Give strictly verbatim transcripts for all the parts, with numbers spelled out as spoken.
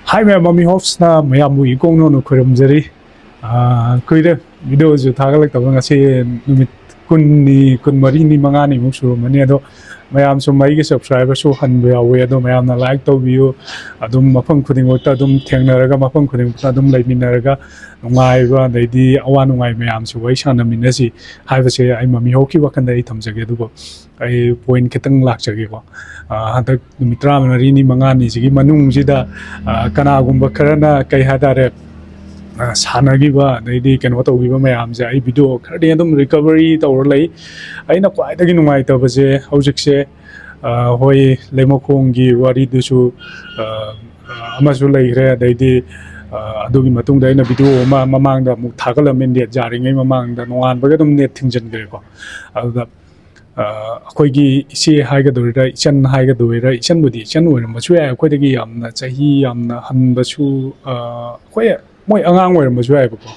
ꯍꯥꯏ ꯃꯌꯥꯝ, ꯃꯃꯤ ꯍꯣꯞꯁꯅ ꯃꯌꯥꯝꯕꯨ ꯏꯀꯣꯛ ꯅꯣꯟꯅ ꯈꯣꯏꯔꯝꯖꯔꯤ꯫ ꯑꯥ, ꯀꯨꯏꯔꯦ ꯚꯤꯗꯤꯑꯣꯁꯨ ꯊꯥꯒꯠꯂꯛꯇꯕ, ꯉꯁꯤ ꯅꯨꯃꯤꯠ ꯀꯨꯟꯅꯤ, ꯀꯨꯟꯃꯔꯤꯅꯤ, ꯃꯉꯥꯅꯤꯃꯨꯛ ꯁꯨꯔꯝꯃꯅꯤ꯫ ꯑꯗꯣ ꯃꯌꯥꯝ ꯁꯨꯝ ꯑꯩꯒꯤ ꯁꯕꯁꯀ꯭ꯔꯥꯏꯕꯔꯁꯨ ꯍꯟꯕ ꯌꯥꯎꯋꯦ꯫ ꯑꯗꯣ ꯃꯌꯥꯝꯅ ꯂꯥꯏꯛ ꯇꯧꯕꯤꯌꯨ꯫ ꯑꯗꯨꯝ ꯃꯐꯝ ꯈꯨꯗꯤꯡꯃꯛꯇ ꯑꯗꯨꯝ ꯊꯦꯡꯅꯔꯒ, ꯃꯐꯝ ꯈꯨꯗꯤꯡꯃꯛꯇ ꯑꯗꯨꯝ ꯂꯩꯃꯤꯟꯅꯔꯒ, ꯅꯨꯡꯉꯥꯏꯕ ꯑꯗꯩꯗꯤ ꯑꯋꯥ ꯅꯨꯡꯉꯥꯏ ꯃꯌꯥꯝꯁꯨ ꯋꯥꯔꯤ ꯁꯥꯟꯅꯃꯤꯟꯅꯁꯤ ꯍꯥꯏꯕꯁꯦ ꯑꯩ ꯃꯃꯤ ꯍꯣꯞꯀꯤ ꯋꯥꯈꯜꯗ ꯑꯩ ꯊꯝꯖꯒꯦ꯫ ꯑꯗꯨꯕꯨ ꯑꯩ ꯄꯣꯏꯟ ꯈꯤꯇꯪ ꯂꯥꯛꯆꯒꯦꯀꯣ꯫ ꯑꯥ, ꯍꯟꯗꯛ ꯅꯨꯃꯤꯠ ꯇꯔꯥꯃꯔꯤꯅꯤ, ꯃꯉꯥꯅꯤꯁꯤꯒꯤ ꯃꯅꯨꯡꯁꯤꯗ, ꯑꯥ, ꯀꯅꯥꯒꯨꯝꯕ ꯈꯔꯅ, ꯀꯩ ꯍꯥꯏꯇꯥꯔꯦ, ꯑꯥ, ꯁꯥꯟꯅꯈꯤꯕ ꯑꯗꯩꯗꯤ ꯀꯩꯅꯣ ꯇꯧꯈꯤꯕ ꯃꯌꯥꯝꯁꯦ ꯑꯩ ꯚꯤꯗꯤꯑꯣ ꯈꯔꯗꯤ ꯑꯗꯨꯝ ꯔꯤꯀꯚꯔꯤ ꯇꯧꯔ ꯂꯩ꯫ ꯑꯩꯅ ꯈ꯭ꯋꯥꯏꯗꯒꯤ ꯅꯨꯡꯉꯥꯏꯇꯕꯁꯦ ꯍꯧꯖꯤꯛꯁꯦ, ꯑꯥ, ꯍꯣꯏ, ꯂꯩꯃꯈꯣꯡꯒꯤ ꯋꯥꯔꯤꯗꯨꯁꯨ, ꯑꯥ, ꯑꯥ, ꯑꯃꯁꯨ ꯂꯩꯈ꯭ꯔꯦ꯫ ꯑꯗꯩꯗꯤ, ꯑꯥ, ꯑꯗꯨꯒꯤ ꯃꯇꯨꯡꯗ ꯑꯩꯅ ꯚꯤꯗꯤꯑꯣ ꯑꯃ ꯃꯃꯥꯡꯗ ꯑꯃꯨꯛ ꯊꯥꯒꯠꯂꯝꯃꯤ, ꯅꯦꯠ ꯌꯥꯔꯤꯉꯩ ꯃꯃꯥꯡꯗ꯫ ꯅꯣꯡꯉꯥꯟꯕꯒ ꯑꯗꯨꯝ ꯅꯦꯠ ꯊꯤꯡꯖꯤꯟꯈ꯭ꯔꯦꯀꯣ꯫ ꯑꯗꯨꯗ ꯑ, ꯑꯩꯈꯣꯏꯒꯤ ꯏꯆꯦ ꯍꯥꯏꯒꯗꯣꯏꯔꯥ, ꯏꯆꯟ ꯍꯥꯏꯒꯗꯣꯏꯔꯥ, ꯏꯆꯟꯕꯨꯗꯤ ꯏꯆꯟ ꯑꯣꯏꯔꯝꯕꯁꯨ ꯌꯥꯏ, ꯑꯩꯈꯣꯏꯗꯒꯤ ꯌꯥꯝꯅ ꯆꯍꯤ ꯌꯥꯝꯅ ꯍꯟꯕꯁꯨ, ꯑ, ꯑꯩꯈꯣꯏ, ꯃꯣꯏ ꯑꯉꯥꯡ ꯑꯣꯏꯔꯝꯕꯁꯨ ꯌꯥꯏꯕꯀꯣ꯫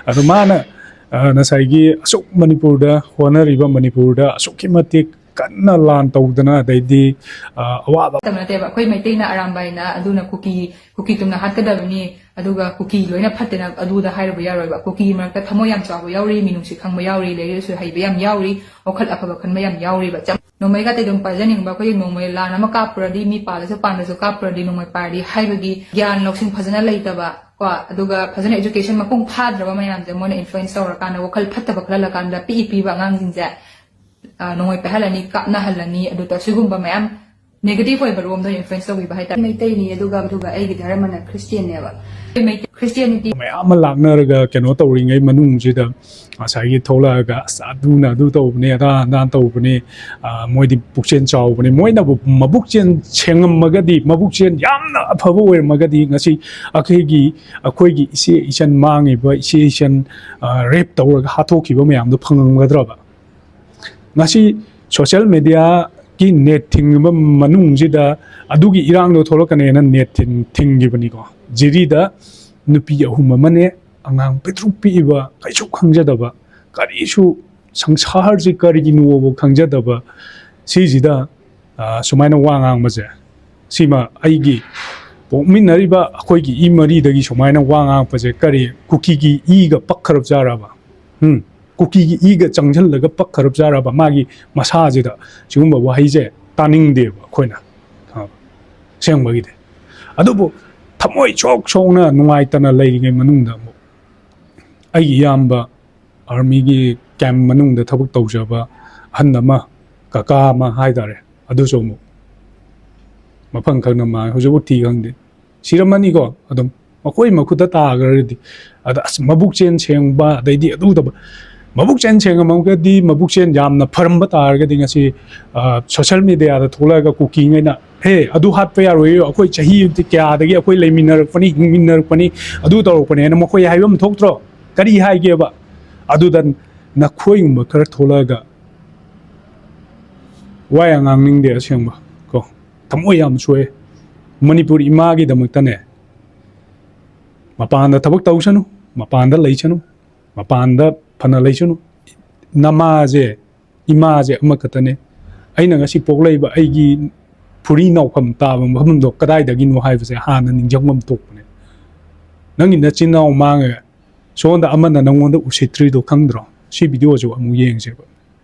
ꯑꯗꯣ ꯃꯥꯅ, ꯑ, ꯉꯁꯥꯏꯒꯤ ꯑꯁꯨꯛ ꯃꯅꯤꯄꯨꯔꯗ ꯍꯣꯠꯅꯔꯤꯕ, ꯃꯅꯤꯄꯨꯔꯗ ꯑꯁꯨꯛꯀꯤ ꯃꯇꯤꯛ ꯀꯟꯅ ꯂꯥꯟ ꯇꯧꯗꯅ, ꯑꯗꯩꯗꯤ, ꯑ, ꯑꯋꯥꯕ ꯅꯠꯇꯕ ꯅꯠꯇꯦꯕ꯫ ꯑꯩꯈꯣꯏ ꯃꯩꯇꯩꯅ ꯑꯔꯥꯝꯕꯥꯏꯅ ꯑꯗꯨꯅ ꯀꯨꯀꯤ, ꯀꯨꯀꯤ ꯇꯨꯝꯅ ꯍꯥꯠꯀꯗꯕꯅꯤ, ꯑꯗꯨꯒ ꯀꯨꯀꯤ ꯂꯣꯏꯅ ꯐꯠꯇꯦꯅ ꯑꯗꯨꯗ ꯍꯥꯏꯔꯨꯕ ꯌꯥꯔꯣꯏꯕ꯫ ꯀꯨꯀꯤꯒꯤ ꯃꯔꯛꯇ ꯊꯃꯣꯏ ꯌꯥꯝ ꯆꯥꯎꯕ ꯌꯥꯎꯔꯤ, ꯃꯤꯅꯨꯡꯁꯤ ꯈꯪꯕ ꯌꯥꯎꯔꯤ, ꯂꯥꯏꯔꯤꯛ ꯂꯥꯏꯁꯨ ꯍꯩꯕ ꯌꯥꯝ ꯌꯥꯎꯔꯤ, ꯋꯥꯈꯜ ꯑꯐꯕ ꯈꯟꯕ ꯌꯥꯝ ꯌꯥꯎꯔꯤꯕ꯫ ꯆꯞ-, ꯅꯣꯡꯃꯩꯒ ꯑꯇꯩ ꯑꯗꯨꯝ ꯄꯥꯏꯖꯅꯤꯡꯕ, ꯑꯩꯈꯣꯏꯒꯤ ꯅꯣꯡꯃꯩ ꯂꯥꯟ ꯑꯃ ꯀꯥꯞꯄꯨꯔꯗꯤ, ꯃꯤ ꯄꯥꯜꯂꯁꯨ ꯄꯥꯟꯗ꯭ꯔꯁꯨ ꯀꯥꯞꯄꯨꯔꯗꯤ ꯅꯣꯡꯃꯩ ꯄꯥꯏꯔꯗꯤ ꯍꯥꯏꯕꯒꯤ ꯒ꯭ꯌꯥꯟ ꯂꯧꯁꯤꯡ ꯐꯖꯅ ꯂꯩꯇꯕ ꯀꯣ, ꯑꯗꯨꯒ ꯐꯖꯅ education ꯃꯄꯨꯡ ꯐꯥꯗ꯭ꯔꯕ ꯃꯌꯥꯝꯁꯦ ꯃꯣꯏꯅ influence ꯇꯧꯔꯀꯥꯟꯗ, ꯋꯥꯈꯜ ꯐꯠꯇꯕ ꯈꯜꯍꯜꯂꯀꯥꯟꯗ ꯄꯤꯛꯏ ꯄꯤꯕ ꯑꯉꯥꯡꯁꯤꯡꯁꯦ, ꯑ, ꯅꯣꯡꯃꯩ ꯄꯥꯏꯍꯜꯂꯅꯤ, ꯀꯥꯞꯅꯍꯜꯂꯅꯤ, ꯑꯗꯨ ꯇ-, ꯁꯤꯒꯨꯝꯕ ꯃꯌꯥꯝ negative ꯑꯣꯏꯕ ꯔꯣꯝꯗ influence ꯇꯧꯕꯤꯕ ꯍꯥꯏꯇꯥꯔꯦ꯫ ꯃꯩꯇꯩꯅꯤ, ꯑꯗꯨꯒ, ꯑꯗꯨꯒ ꯑꯩꯒꯤ ꯙꯔꯃꯅ ꯈ꯭ꯔꯤꯁꯇꯤꯌꯥꯟꯅꯦꯕ꯫ ꯑꯩꯈꯣꯏ ꯃꯩꯇꯩ, ꯈ꯭ꯔꯤꯁꯇꯤꯌꯥꯅꯤꯇꯤ ꯃꯌꯥꯝ ꯑꯃ ꯂꯥꯛꯅꯔꯒ ꯀꯩꯅꯣ ꯇꯧꯔꯤꯉꯩ ꯃꯅꯨꯡꯁꯤꯗ ꯉꯁꯥꯏꯒꯤ ꯊꯣꯛꯂꯛꯑꯒ, "ꯑꯁ, ꯑꯗꯨꯅ ꯑꯗꯨ ꯇꯧꯕꯅꯦ, ꯑꯗꯥ ꯑꯗꯥ ꯇꯧꯕꯅꯦ, ꯑ, ꯃꯣꯏꯗꯤ ꯄꯨꯛꯆꯦꯜ ꯆꯥꯎꯕꯅꯦ", ꯃꯣꯏꯅꯕꯨ ꯃꯕꯨꯛꯆꯦꯜ ꯁꯦꯡꯉꯝꯃꯒꯗꯤ, ꯃꯕꯨꯛꯆꯦꯜ ꯌꯥꯝꯅ ꯑꯐꯕ ꯑꯣꯏꯔꯝꯃꯒꯗꯤ ꯉꯁꯤ ꯑꯩꯈꯣꯏꯒꯤ, ꯑꯩꯈꯣꯏꯒꯤ ꯏꯆꯦ ꯏꯆꯟ ꯃꯥꯡꯉꯤꯕ, ꯏꯆꯦ ꯏꯆꯟ, ꯑ, rape ꯇꯧꯔꯒ ꯍꯥꯠꯇꯣꯛꯈꯤꯕ ꯃꯌꯥꯝꯗꯣ ꯐꯪꯉꯝꯒꯗ꯭ꯔꯕ? ꯉꯁꯤ social mediaꯒꯤ ꯅꯦꯠ ꯊꯤꯡꯉꯤꯕ ꯃꯅꯨꯡꯁꯤꯗ ꯑꯗꯨꯒꯤ ꯏꯔꯥꯡꯗꯣ ꯊꯣꯛꯂꯛꯀꯅꯦꯅ ꯅꯦꯠ ꯊꯤꯡ-, ꯊꯤꯡꯈꯤꯕꯅꯤꯀꯣ꯫ ꯖꯤꯔꯤꯗ ꯅꯨꯄꯤ ꯑꯍꯨꯝ ꯑꯃꯅꯦ, ꯑꯉꯥꯡ ꯄꯤꯛꯇ꯭ꯔꯨ ꯄꯤꯛꯏꯕ, ꯀꯩꯁꯨ ꯈꯪꯖꯗꯕ, ꯀꯔꯤꯁꯨ, ꯁꯪꯁꯥꯔꯁꯤ ꯀꯔꯤꯒꯤꯅꯣꯕ ꯈꯪꯖꯗꯕ, ꯁꯤꯁꯤꯗ, ꯑ, ꯁꯨꯃꯥꯏꯅ ꯋꯥ ꯉꯥꯡꯕꯁꯦ, ꯁꯤꯃ ꯑꯩꯒꯤ ꯄꯣꯛꯃꯤꯟꯅꯔꯤꯕ ꯑꯩꯈꯣꯏꯒꯤ ꯏ ꯃꯔꯤꯗꯒꯤ ꯁꯨꯃꯥꯏꯅ ꯋꯥ ꯉꯥꯡꯉꯛꯄꯁꯦ ꯀꯔꯤ ꯀꯨꯀꯤꯒꯤ ꯏꯒ ꯄꯛꯈ꯭ꯔꯕꯖꯥꯔꯕ? ꯎꯝ? ꯀꯨꯀꯤꯒꯤ ꯏꯒ ꯆꯪꯁꯤꯜꯂꯒ ꯄꯛꯈ꯭ꯔꯕꯖꯥꯔꯕ ꯃꯥꯒꯤ ꯃꯁꯥꯁꯤꯗ? ꯁꯤꯒꯨꯝꯕ ꯋꯥꯍꯩꯁꯦ ꯇꯥꯅꯤꯡꯗꯦꯕ ꯑꯩꯈꯣꯏꯅ, ꯈꯪꯉꯕ? ꯑꯁꯦꯡꯕꯒꯤꯗꯤ꯫ ꯑꯗꯨꯕꯨ ꯊꯃꯣꯏ ꯁꯣꯛ ꯁꯣꯛꯅ ꯅꯨꯡꯉꯥꯏꯇꯅ ꯂꯩꯔꯤꯉꯩ ꯃꯅꯨꯡꯗ ꯑꯃꯨꯛ ꯑꯩꯒꯤ ꯏꯌꯥꯝꯕ ꯑꯥꯔꯃꯤꯒꯤ ꯀꯦꯝꯞ ꯃꯅꯨꯡꯗ ꯊꯕꯛ ꯇꯧꯖꯕ ꯑꯍꯟ ꯑꯃ, ꯀꯀꯥ ꯑꯃ ꯍꯥꯏꯇꯥꯔꯦ, ꯑꯗꯨꯁꯨ ꯑꯃꯨꯛ ꯃꯐꯝ ꯈꯪꯅ ꯃꯥ ꯍꯧꯖꯤꯛꯐꯥꯎ ꯊꯤ ꯈꯪꯗꯦ꯫ ꯁꯤꯔꯝꯃꯅꯤꯀꯣ ꯑꯗꯨꯝ, ꯃꯈꯣꯏ ꯃꯈꯨꯠꯇ ꯇꯥꯈ꯭ꯔꯗꯤ꯫ ꯑꯗ ꯑꯁ, ꯃꯕꯨꯛ ꯆꯦꯟ ꯁꯦꯡꯕ, ꯑꯗꯩꯗꯤ ꯑꯗꯨ ꯇꯧꯕ, ꯃꯕꯨꯛ ꯆꯦꯟ ꯁꯦꯡꯉꯝꯃꯒꯗꯤ, ꯃꯕꯨꯛ ꯆꯦꯟ ꯌꯥꯝꯅ ꯐꯔꯝꯕ ꯇꯥꯔꯒꯗꯤ ꯉꯁꯤ, ꯑ, ꯁꯣꯁꯤꯌꯦꯜ ꯃꯦꯗꯤꯌꯥꯗ ꯊꯣꯛꯂꯛꯑꯒ ꯀꯨꯀꯤꯉꯩꯅ, "ꯍꯦ, ꯑꯗꯨ ꯍꯥꯠꯄ ꯌꯥꯔꯣꯏ, ꯑꯩꯈꯣꯏ ꯆꯍꯤ ꯀꯌꯥꯗꯒꯤ ꯑꯩꯈꯣꯏ ꯂꯩꯃꯤꯟꯅꯔꯛꯄꯅꯤ, ꯍꯤꯡꯃꯤꯟꯅꯔꯛꯄꯅꯤ, ꯑꯗꯨ ꯇꯧꯔꯛꯄꯅꯦꯅ" ꯃꯈꯣꯏ ꯍꯥꯏꯕ ꯑꯃ ꯊꯣꯛꯇ꯭ꯔꯣ? ꯀꯔꯤ ꯍꯥꯏꯒꯦꯕ? ꯑꯗꯨꯗ ꯅꯈꯣꯏꯒꯨꯝꯕ ꯈꯔ ꯊꯣꯛꯂꯛꯑꯒ ꯋꯥ ꯌꯥꯝ ꯉꯥꯡꯅꯤꯡꯗꯦ ꯑꯁꯦꯡꯕ ꯀꯣ꯫ ꯊꯃꯣꯏ ꯌꯥꯝ ꯁꯣꯛꯑꯦ꯫ ꯃꯅꯤꯄꯨꯔ ꯏꯃꯥꯒꯤꯗꯃꯛꯇꯅꯦ, ꯃꯄꯥꯟꯗ ꯊꯕꯛ ꯇꯧꯁꯅꯨ, ꯃꯄꯥꯟꯗ ꯂꯩꯁꯅꯨ, ꯃꯄꯥꯟꯗ ꯐꯅ ꯂꯩꯁꯅꯨ꯫ ꯅꯃꯥꯁꯦ, ꯏꯃꯥꯁꯦ ꯑꯃꯈꯛꯇꯅꯦ꯫ ꯑꯩꯅ ꯉꯁꯤ ꯄꯣꯛꯂꯛꯏꯕ ꯑꯩꯒꯤ ꯐꯨꯔꯤ ꯅꯥꯎꯐꯝ ꯇꯥꯕ ꯃꯐꯝꯗꯣ ꯀꯗꯥꯏꯗꯒꯤꯅꯣ ꯍꯥꯏꯕꯁꯦ ꯍꯥꯟꯅ ꯅꯤꯡꯁꯤꯡꯐꯝ ꯊꯣꯛꯄꯅꯦ꯫ ꯅꯪꯒꯤ ꯅꯆꯤꯟ ꯅꯅꯥꯎ ꯃꯥꯡꯉꯒ ꯁꯣꯝꯗ ꯑꯃꯅ ꯅꯪꯉꯣꯟꯗ ꯎꯁꯤꯠꯇ꯭ꯔꯤꯗꯣ ꯈꯪꯗ꯭ꯔꯣ? ꯁꯤ ꯚꯤꯗꯤꯑꯣꯁꯨ ꯑꯃꯨꯛ ꯌꯦꯡꯁꯦꯕ꯫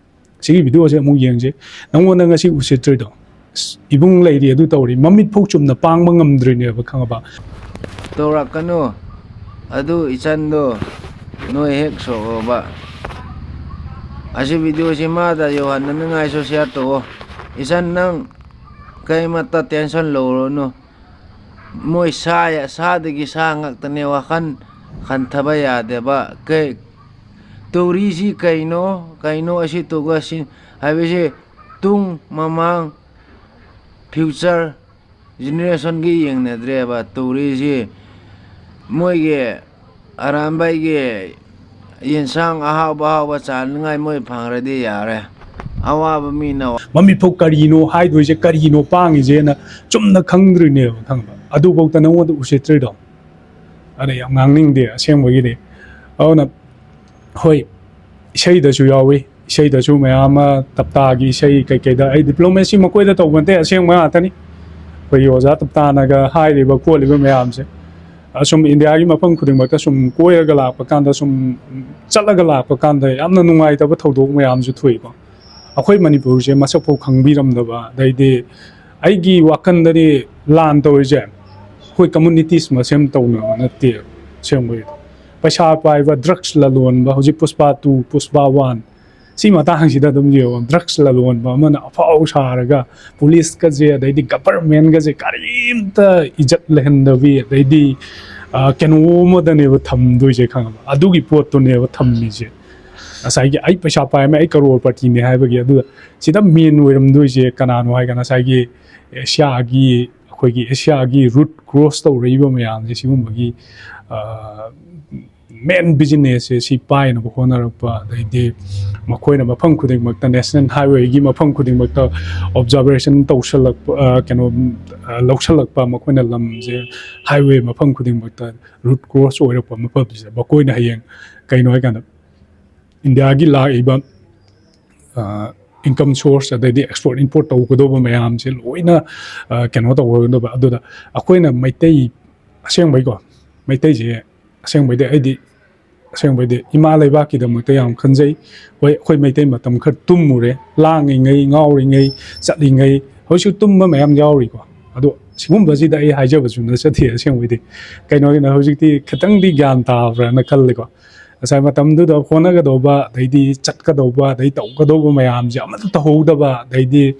ꯁꯤꯒꯤ ꯚꯤꯗꯤꯑꯣꯁꯦ ꯑꯃꯨꯛ ꯌꯦꯡꯁꯦ꯫ ꯅꯪꯉꯣꯟꯗ ꯉꯁꯤ ꯎꯁꯤꯠꯇ꯭ꯔꯤꯗꯣ, ꯑꯁ, ꯏꯕꯨꯡ ꯂꯩꯔꯤ ꯑꯗꯨ ꯇꯧꯔꯤ, ꯃꯃꯤꯠ ꯐꯥꯎ ꯆꯨꯝꯅ ꯄꯥꯡꯕ ꯉꯝꯗ꯭ꯔꯤꯅꯦꯕ, ꯈꯪꯉꯕ? ꯇꯧꯔꯛꯀꯅꯨ꯫ ꯑꯗꯨ ꯏꯆꯟꯗꯣ ꯅꯣꯏ ꯍꯦꯛ ꯁꯣꯛꯑꯣꯕ꯫ ꯑꯁꯤ ꯚꯤꯗꯤꯑꯣꯁꯤ ꯃꯥꯗ ꯌꯧꯍꯟꯅꯅꯤꯡꯉꯥꯏꯁꯨ ꯁꯤꯌꯥꯔ ꯇꯧꯑꯣ꯫ ꯏꯆꯟ, ꯅꯪ ꯀꯩꯃꯠꯇ ꯇꯦꯟꯁꯟ ꯂꯧꯔꯨꯅꯨ꯫ ꯃꯣꯏ ꯁꯥ, ꯁꯥꯗꯒꯤ ꯁꯥ ꯉꯥꯛꯇꯅꯦ, ꯋꯥꯈꯜ ꯈꯟꯊꯕ ꯌꯥꯗꯦꯕ꯫ ꯀꯩ, ꯇꯧꯔꯤꯁꯤ ꯀꯩꯅꯣ, ꯀꯩꯅꯣ ꯑꯁꯤ ꯇꯧꯒ ꯁꯤ ꯍꯥꯏꯕꯁꯤ ꯇꯨꯡ ꯃꯃꯥꯡ ꯐ꯭ꯌꯨꯆꯔ ꯖꯦꯅꯦꯔꯦꯁꯟꯒꯤ ꯌꯦꯡꯅꯗ꯭ꯔꯦꯕ ꯇꯧꯔꯤꯁꯤ꯫ ꯃꯣꯏꯒꯤ ꯑꯔꯥꯝꯕꯥꯏꯒꯤ ꯌꯦꯟꯁꯥꯡ ꯑꯍꯥꯎꯕ ꯑꯍꯥꯎꯕ ꯆꯥꯅꯤꯡꯉꯥꯏ ꯃꯣꯏ ꯐꯪꯈ꯭ꯔꯗꯤ ꯌꯥꯔꯦ꯫ ꯑꯋꯥꯕ ꯃꯤꯅ ꯃꯃꯤꯠꯐꯥꯎ ꯀꯔꯤꯅꯣ ꯍꯥꯏꯗꯣꯏꯁꯦ, ꯀꯔꯤꯅꯣ ꯄꯥꯡꯉꯤꯁꯦꯅ ꯆꯨꯝꯅ ꯈꯪꯗ꯭ꯔꯤꯅꯦꯕ, ꯈꯪꯕ? ꯑꯗꯨꯐꯧꯗ ꯅꯉꯣꯟꯗ ꯎꯁꯤꯠꯇ꯭ꯔꯤꯗꯣ꯫ ꯑꯗ ꯌꯥꯝ ꯉꯥꯡꯅꯤꯡꯗꯦ ꯑꯁꯦꯡꯕꯒꯤꯗꯤ꯫ ꯑꯗꯨꯅ ꯍꯣꯏ, ꯏꯁꯩꯗꯁꯨ ꯌꯥꯎꯏ, ꯏꯁꯩꯗꯁꯨ ꯃꯌꯥꯝ ꯑꯃ, ꯇꯞꯇꯥꯒꯤ ꯏꯁꯩ ꯀꯩꯀꯩꯗ꯫ ꯑꯩ ꯗꯤꯄ꯭ꯂꯣꯃꯦꯁꯤ ꯃꯈꯣꯏꯗ ꯇꯧꯕ ꯅꯠꯇꯦ, ꯑꯁꯦꯡꯕ ꯉꯥꯛꯇꯅꯤ꯫ ꯑꯩꯈꯣꯏꯒꯤ ꯑꯣꯖꯥ ꯇꯞꯇꯥꯅꯒ ꯍꯥꯏꯔꯤꯕ ꯈꯣꯠꯂꯤꯕ ꯃꯌꯥꯝꯁꯦ, ꯑꯁꯨꯝ ꯏꯟꯗꯤꯌꯥꯒꯤ ꯃꯐꯝ ꯈꯨꯗꯤꯡꯃꯛꯇ ꯁꯨꯝ ꯀꯣꯏꯔꯒ ꯂꯥꯛꯄ ꯀꯥꯟꯗ, ꯁꯨꯝ ꯆꯠꯂꯒ ꯂꯥꯛꯄ ꯀꯥꯟꯗ ꯌꯥꯝꯅ ꯅꯨꯡꯉꯥꯏꯇꯕ ꯊꯧꯗꯣꯛ ꯃꯌꯥꯝꯁꯨ ꯊꯣꯛꯏꯀꯣ꯫ ꯑꯩꯈꯣꯏ ꯃꯅꯤꯄꯨꯔꯁꯦ ꯃꯁꯛ ꯐꯥꯎ ꯈꯪꯕꯤꯔꯝꯗꯕ, ꯑꯗꯩꯗꯤ ꯑꯩꯒꯤ ꯋꯥꯈꯜꯗꯗꯤ ꯂꯥꯟ ꯇꯧꯔꯤꯁꯦ ꯑꯩꯈꯣꯏ ꯀꯝꯃꯨꯅꯤꯇꯤꯁ ꯃꯁꯦꯟ ꯇꯧꯅꯕ ꯅꯠꯇꯦ꯫ ꯑꯁꯦꯡꯕꯒꯤ ꯄꯩꯁꯥ ꯄꯥꯏꯕ, ꯗ꯭ꯔꯛꯁ ꯂꯂꯣꯟꯕ, ꯍꯧꯖꯤꯛ ꯄꯨꯁꯄꯥ ꯇꯨ, ꯄꯨꯁꯄꯥ ꯋꯥꯟ, ꯁꯤ ꯃꯇꯥꯡꯁꯤꯗ ꯑꯗꯨꯝ ꯌꯦꯡꯉꯣ, ꯗ꯭ꯔꯛꯁ ꯂꯂꯣꯟꯕ ꯑꯃꯅ ꯑꯐꯥꯎ ꯁꯥꯔꯒ ꯄꯨꯂꯤꯁꯀꯁꯦ, ꯑꯗꯩꯗꯤ ꯒꯕꯔꯃꯦꯟꯒꯁꯦ ꯀꯔꯤꯝꯇ ꯏꯖꯠ ꯂꯩꯍꯟꯗꯕꯤ, ꯑꯗꯩꯗꯤ, ꯑ, ꯀꯩꯅꯣ ꯑꯃꯗꯅꯦꯕ ꯊꯝꯗꯣꯏꯁꯦ, ꯈꯪꯉꯕ? ꯑꯗꯨꯒꯤ ꯄꯣꯠꯇꯨꯅꯦꯕ ꯊꯝꯃꯤꯁꯦ꯫ ꯉꯁꯥꯏꯒꯤ "ꯑꯩ ꯄꯩꯁꯥ ꯄꯥꯏꯔꯝꯃꯦ, ꯑꯩ ꯀꯔꯣꯔꯄꯇꯤꯅꯦ" ꯍꯥꯏꯕꯒꯤ꯫ ꯑꯗꯨꯗ ꯁꯤꯗ ꯃꯦꯟ ꯑꯣꯏꯔꯝꯗꯣꯏꯁꯦ ꯀꯅꯥꯅꯣ ꯍꯥꯏꯔꯒ, ꯉꯁꯥꯏꯒꯤ ꯑꯦꯁꯤꯌꯥꯒꯤ, ꯑꯩꯈꯣꯏꯒꯤ ꯑꯦꯁꯤꯌꯥꯒꯤ ꯔꯨꯠ ꯀ꯭ꯔꯣꯁ ꯇꯧꯔꯛꯏꯕ ꯃꯌꯥꯝꯁꯦ, ꯁꯤꯒꯨꯝꯕꯒꯤ, ꯑ, ꯃꯦꯟ ꯕꯤꯖꯤꯅꯦꯁꯁꯦ ꯁꯤ ꯄꯥꯏꯅꯕ ꯍꯣꯠꯅꯔꯛꯄ, ꯑꯗꯩꯗꯤ ꯃꯈꯣꯏꯅ ꯃꯐꯝ ꯈꯨꯗꯤꯡꯃꯛꯇ, ꯅꯦꯁꯅꯦꯜ ꯍꯥꯏꯋꯦꯒꯤ ꯃꯐꯝ ꯈꯨꯗꯤꯡꯃꯛꯇ ꯑꯣꯕꯖꯥꯔꯕꯦꯁꯟ ꯇꯧꯁꯜꯂꯛꯄ, ꯑ, ꯀꯩꯅꯣ, ꯑ, ꯂꯧꯁꯜꯂꯛꯄ, ꯃꯈꯣꯏꯅ ꯂꯝꯁꯦ, ꯍꯥꯏꯋꯦ ꯃꯐꯝ ꯈꯨꯗꯤꯡꯃꯛꯇ ꯔꯨꯠ ꯀ꯭ꯔꯣꯁ ꯑꯣꯏꯔꯛꯄ ꯃꯐꯝꯁꯤꯗ ꯃꯈꯣꯏꯅ ꯍꯌꯦꯡ ꯀꯩꯅꯣ ꯍꯥꯏꯀꯥꯟꯗ ꯏꯟꯗꯤꯌꯥꯒꯤ ꯂꯥꯛꯏꯕ, ꯑ, ꯏꯟꯀꯝ ꯁꯣꯔꯁ, ꯑꯗꯩꯗꯤ ꯑꯦꯛꯁꯄꯣꯔꯠ ꯏꯝꯄꯣꯔꯠ ꯇꯧꯒꯗꯧꯕ ꯃꯌꯥꯝꯁꯦ ꯂꯣꯏꯅ, ꯑ, ꯀꯩꯅꯣ ꯇꯧꯒꯗꯧꯕ꯫ ꯑꯗꯨꯗ ꯑꯩꯈꯣꯏꯅ ꯃꯩꯇꯩ, ꯑꯁꯦꯡꯕꯩꯀꯣ, ꯃꯩꯇꯩꯁꯦ ꯑꯁꯦꯡꯕꯩꯗꯤ ꯑꯩꯗꯤ, ꯑꯁꯦꯡꯕꯩꯗꯤ ꯏꯃꯥ ꯂꯩꯕꯥꯛꯀꯤꯗꯃꯛꯇ ꯌꯥꯝ ꯈꯟꯖꯩ꯫ ꯍꯣꯏ, ꯑꯩꯈꯣꯏ ꯃꯩꯇꯩ ꯃꯇꯝ ꯈꯔ ꯇꯨꯝꯃꯨꯔꯦ, ꯂꯥꯡꯉꯤꯉꯩ, ꯉꯥꯎꯔꯤꯉꯩ, ꯆꯠꯂꯤꯉꯩ, ꯍꯧꯖꯤꯛꯁꯨ ꯇꯨꯝꯕ ꯃꯌꯥꯝ ꯌꯥꯎꯔꯤꯀꯣ꯫ ꯑꯗꯣ ꯁꯤꯒꯨꯝꯕꯁꯤꯗ ꯑꯩ ꯍꯥꯏꯖꯕꯁꯨ ꯅꯠꯆꯗꯦ ꯑꯁꯦꯡꯕꯩꯗꯤ꯫ ꯀꯩꯅꯣꯒꯤꯅꯣ, ꯍꯧꯖꯤꯛꯇꯤ ꯈꯤꯇꯪꯗꯤ ꯒ꯭ꯌꯥꯟ ꯇꯥꯕ꯭ꯔꯥꯅ ꯈꯜꯂꯦꯀꯣ꯫ ꯉꯁꯥꯏ ꯃꯇꯝꯗꯨꯗ ꯍꯣꯠꯅꯒꯗꯧꯕ, ꯑꯗꯩꯗꯤ ꯆꯠꯀꯗꯧꯕ, ꯑꯗꯩ ꯇꯧꯒꯗꯧꯕ ꯃꯌꯥꯝꯁꯦ ꯑꯃꯠꯇ ꯇꯧꯍꯧꯗꯕ, ꯑꯗꯩꯗꯤ,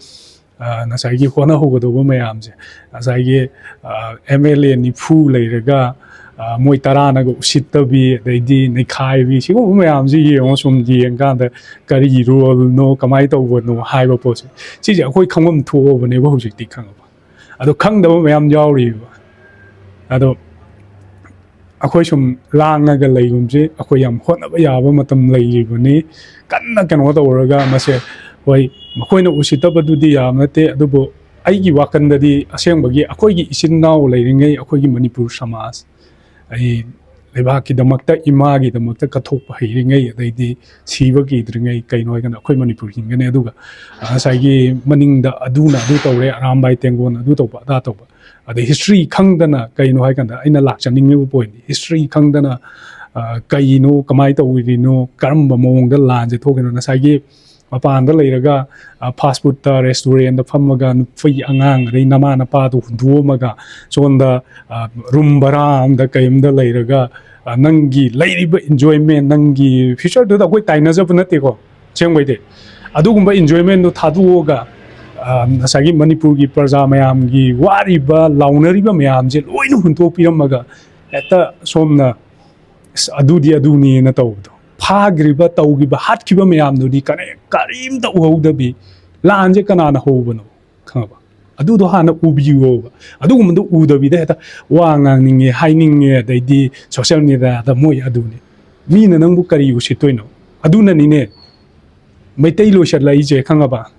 ꯑ, ꯉꯁꯥꯏꯒꯤ ꯍꯣꯠꯅꯍꯧꯒꯗꯧꯕ ꯃꯌꯥꯝꯁꯦ, ꯉꯁꯥꯏꯒꯤ, ꯑ, ꯑꯦꯝ ꯑꯦꯜ ꯑꯦ ꯅꯤꯐꯨ ꯂꯩꯔꯒ, ꯑ, ꯃꯣꯏ ꯇꯔꯥꯅꯒ ꯎꯁꯤꯠꯇꯕꯤ, ꯑꯗꯩꯗꯤ ꯅꯩꯈꯥꯏꯕꯤ, ꯁꯤꯒꯨꯝꯕ ꯃꯌꯥꯝꯁꯦ ꯌꯦꯡꯉꯣ, ꯁꯨꯝ ꯌꯦꯡꯀꯥꯟꯗ ꯀꯔꯤ ꯔꯣꯜꯅꯣ, ꯀꯃꯥꯏꯅ ꯇꯧꯕꯅꯣ ꯍꯥꯏꯕ ꯄꯣꯠꯁꯦ, ꯁꯤꯁꯦ ꯑꯩꯈꯣꯏ ꯈꯪꯐꯝ ꯊꯣꯛꯑꯕꯅꯦꯕ ꯍꯧꯖꯤꯛꯇꯤ, ꯈꯪꯉꯕ? ꯑꯗꯣ ꯈꯪꯗꯕ ꯃꯌꯥꯝ ꯌꯥꯎꯔꯤꯕ꯫ ꯑꯗꯣ ꯑꯩꯈꯣꯏ ꯁꯨꯝ ꯂꯥꯡꯉꯒ ꯂꯩꯒꯨꯝꯁꯤ, ꯑꯩꯈꯣꯏ ꯌꯥꯝ ꯍꯣꯠꯅꯕ ꯌꯥꯕ ꯃꯇꯝ ꯂꯩꯔꯤꯕꯅꯤ꯫ ꯀꯟꯅ ꯀꯩꯅꯣ ꯇꯧꯔꯒ ꯃꯁꯦ, ꯍꯣꯏ, ꯃꯈꯣꯏꯅ ꯎꯁꯤꯠꯇꯕꯗꯨꯗꯤ ꯌꯥꯕ ꯅꯠꯇꯦ, ꯑꯗꯨꯕꯨ ꯑꯩꯒꯤ ꯋꯥꯈꯜꯗꯗꯤ ꯑꯁꯦꯡꯕꯒꯤ ꯑꯩꯈꯣꯏꯒꯤ ꯏꯆꯤꯟ ꯏꯅꯥꯎ ꯂꯩꯔꯤꯉꯩ, ꯑꯩꯈꯣꯏꯒꯤ ꯃꯅꯤꯄꯨꯔ ꯁꯃꯥꯖ, ꯑꯩ ꯂꯩꯕꯥꯛꯀꯤꯗꯃꯛꯇ, ꯏꯃꯥꯒꯤꯗꯃꯛꯇ ꯀꯠꯊꯣꯛꯄ ꯍꯩꯔꯤꯉꯩ, ꯑꯗꯩꯗꯤ ꯁꯤꯕ ꯀꯤꯗ꯭ꯔꯤꯉꯩ, ꯀꯩꯅꯣ ꯍꯥꯏꯀꯥꯟꯗ ꯑꯩꯈꯣꯏ ꯃꯅꯤꯄꯨꯔ ꯍꯤꯡꯒꯅꯤ꯫ ꯑꯗꯨꯒ ꯉꯁꯥꯏꯒꯤ ꯃꯅꯤꯡꯗ ꯑꯗꯨꯅ ꯑꯗꯨ ꯇꯧꯔꯦ, ꯑꯔꯥꯝꯕꯥꯏ ꯇꯦꯡꯒꯣꯟ ꯑꯗꯨ ꯇꯧꯕ ꯑꯗꯥ ꯇꯧꯕ, ꯑꯗꯩ ꯍꯤꯁꯇ꯭ꯔꯤ ꯈꯪꯗꯅ, ꯀꯩꯅꯣ ꯍꯥꯏꯀꯥꯟꯗ ꯑꯩꯅ ꯂꯥꯛꯆꯅꯤꯡꯉꯤꯕ ꯄꯣꯏꯟꯗꯤ ꯍꯤꯁꯇ꯭ꯔꯤ ꯈꯪꯗꯅ ꯀꯩꯅꯣ, ꯀꯃꯥꯏꯅ ꯇꯧꯔꯤꯅꯣ, ꯀꯔꯝꯕ ꯃꯑꯣꯡꯗ ꯂꯥꯟꯁꯦ ꯊꯣꯛꯏꯅꯣ? ꯉꯁꯥꯏꯒꯤ ꯃꯄꯥꯟꯗ ꯂꯩꯔꯒ ꯐꯥꯁ ꯐꯨꯗꯇ, ꯔꯦꯁꯇꯨꯔꯦꯟꯗ ꯐꯝꯃꯒ ꯅꯨꯄꯤ ꯑꯉꯥꯡ ꯑꯗꯩ ꯅꯃꯥ ꯅꯄꯥꯗꯣ ꯍꯨꯟꯗꯣꯛꯑꯝꯃꯒ ꯁꯣꯝꯗ ꯔꯨꯝ ꯚꯔꯥ ꯑꯝꯗ ꯀꯩꯝꯗ ꯂꯩꯔꯒ ꯅꯪꯒꯤ ꯂꯩꯔꯤꯕ ꯏꯟꯖꯣꯏꯃꯦꯟ, ꯅꯪꯒꯤ ꯐ꯭ꯌꯨꯆꯔꯗꯨꯗ ꯑꯩꯈꯣꯏ ꯇꯥꯏꯅꯖꯕ ꯅꯠꯇꯦꯀꯣ, ꯑꯁꯦꯡꯕꯩꯗꯤ꯫ ꯑꯗꯨꯒꯨꯝꯕ ꯏꯟꯖꯣꯏꯃꯦꯟꯗꯣ ꯊꯥꯗꯣꯛꯑꯒ ꯉꯁꯥꯏꯒꯤ ꯃꯅꯤꯄꯨꯔꯒꯤ ꯄ꯭ꯔꯖꯥ ꯃꯌꯥꯝꯒꯤ ꯋꯥꯔꯤꯕ, ꯂꯥꯎꯅꯔꯤꯕ ꯃꯌꯥꯝꯁꯦ ꯂꯣꯏꯅ ꯍꯨꯟꯗꯣꯛꯄꯤꯔꯝꯃꯒ ꯍꯦꯛꯇ ꯁꯣꯝꯅ ꯑꯗꯨꯗꯤ ꯑꯗꯨꯅꯦꯅ ꯇꯧꯕꯗꯣ, ꯐꯥꯈ꯭ꯔꯤꯕ, ꯇꯧꯈꯤꯕ, ꯍꯥꯠꯈꯤꯕ ꯃꯌꯥꯝꯗꯨꯗꯤ ꯀꯔꯤꯝꯇ ꯎꯍꯧꯗꯕꯤ, ꯂꯥꯟꯁꯦ ꯀꯅꯥꯅ ꯍꯧꯕꯅꯣ ꯈꯪꯉꯕ? ꯑꯗꯨꯗꯣ ꯍꯥꯟꯅ ꯎꯕꯤꯌꯣꯕ꯫ ꯑꯗꯨꯒꯨꯝꯕꯗꯣ ꯎꯗꯕꯤꯗ ꯍꯦꯛꯇ ꯋꯥ ꯉꯥꯡꯅꯤꯡꯉꯦ, ꯍꯥꯏꯅꯤꯡꯉꯦ, ꯑꯗꯩꯗꯤ ꯁꯣꯁꯦꯜ ꯃꯦꯗꯤꯌꯥꯗ ꯃꯣꯏ ꯑꯗꯨꯅꯤ꯫ ꯃꯤꯅ ꯅꯪꯕꯨ ꯀꯔꯤ ꯎꯁꯤꯠꯇꯣꯏꯅꯣ? ꯑꯗꯨꯅꯅꯤꯅꯦ ꯃꯩꯇꯩ ꯂꯣꯏꯁꯤꯜꯂꯛꯏꯁꯦ, ꯈꯪꯉꯕ?